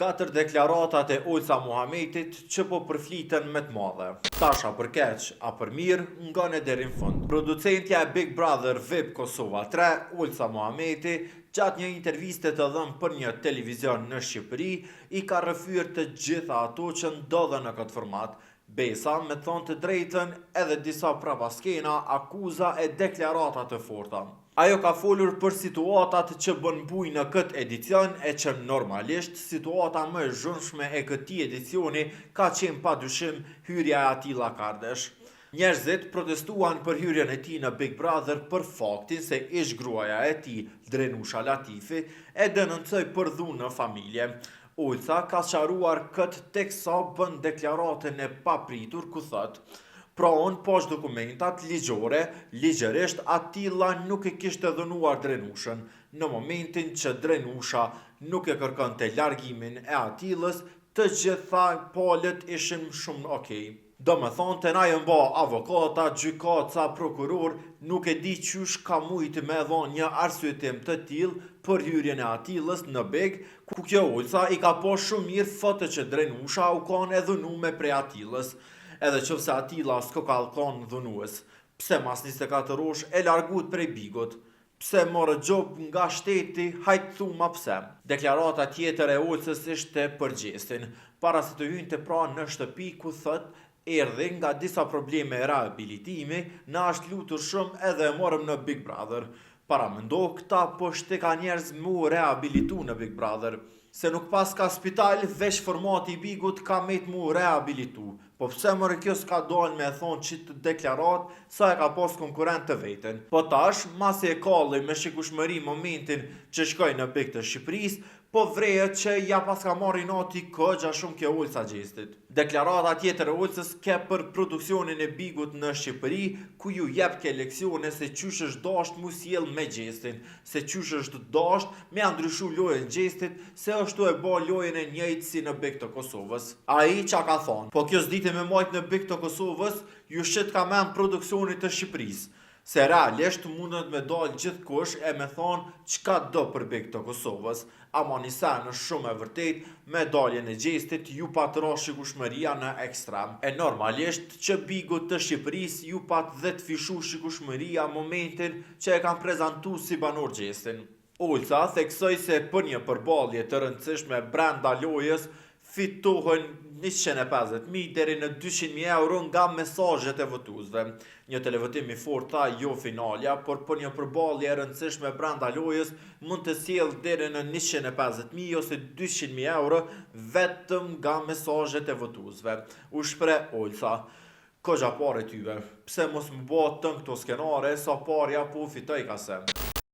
Katër deklaratat e Olsa Muhametit që po përfliten me të madhe. Tash a për keq, a për mirë, ngone deri në fund. Producentja e Big Brother VIP Kosova 3, Olsa Muhameti, gjatë një interviste të dhënë për një televizion në Shqipëri, i ka rrëfyer të gjitha ato që ndodhën në këtë format, Besa, me thonë të drejtën, edhe disa prapaskena, akuza e deklarata të forta. Ajo ka folur për situatat që bën bujë në këtë edicion e që normalisht situata më e zhurmshme e këtij edicioni ka qenë padyshim hyrja e Atilla Kardesh. Njerëzit protestuan për hyrjen e tij në Big Brother për faktin se ish-gruaja e tij, Drenusha Latifi, e denoncoi për dhunë në familje. Olsa ka sqaruar këtë teksa bën deklaratën e papritur ku thotë, Pra unë pash dokumentat ligjore, ligjërisht Atilla nuk e kishte dhunuar Drenushën, në momentin që Drenusha nuk e kërkonte largimin e Atillës, të gjitha palët ishin shumë okej. Domethonë te na jon ba avokata, gjykatësa, prokuror, nuk e di qysh ka mujt me dhon një arsyetim të tillë për hyrjen e Atillës në Big, ku kjo Olsa i ka pa shumë mirë foto që Drenusha u kon e dhunume prej Atillës. Edhe qofse Atilla s'koka kon dhunues, pse mas 24 orësh e largut prej Bigut? Pse morët gjobë nga shteti, hajt thuma pse. Deklarata tjetër e Olsës ishte për Gjestin. Para se të hynte pra në shtëpi ku thotë erdhi nga disa probleme rehabilitimi, na është lutur shumë edhe e morëm në Big Brother. Paramendo këta po shtika njerëz mu rehabilitu në Big Brother. Se nuk paska spital, veç formati i Bigut ka met mu rehabilitu. Po pse more kjo s'ka dalë me e thonë qitë deklaratë sa e ka pas konkurrent të veten. Po tash, masi e kalli me shikushmëri momentin që shkoi në Big të Shqipërisë, po vrehet që ja paska marrë inati kogja shumë kjo Olsa Gjestit. Deklarata tjetër e Olsës ke për produksionin e Bigut në Shqipëri, ku ju jepke leksione se qysh është dasht mu sjell me Gjestin, se qysh është dasht me ja ndryshu lojën Gjestit, se është tu e ba lojën e njëjtë si në Big të Kosovës. Ai ça ka thonë, po kjo s'diti me majt në Big të Kosovës, ju shitka men produksionit të Shqipërisë. Se realisht mundet me dalë gjithkush e me thonë çka do për Big të Kosovës, ama një sen është shumë e vërtet, me daljen e Gjestit ju pat ra shikushmëria në ekstrem. E normalisht që Bigut të Shqipërisë ju pat dhetëfishu shikushmëria momentin që e kanë prezantu si banor Gjestin. Olsa theksoi se për një përballje të rëndësishme brenda lojës fitohen 150.000 deri në 200.000 euro nga mesazhet e votuesve. Një televotim i fortë tha jo finalja, por për një përballje e rëndësishme brenda lojës mund të sjellë deri në 150.000 ose 200.000 euro vetëm nga mesazhet e votuesve, u shpreh Olsa. Kogja pare tyve, pse mos më bo tën këto skenare sa parja po fitoj ka se.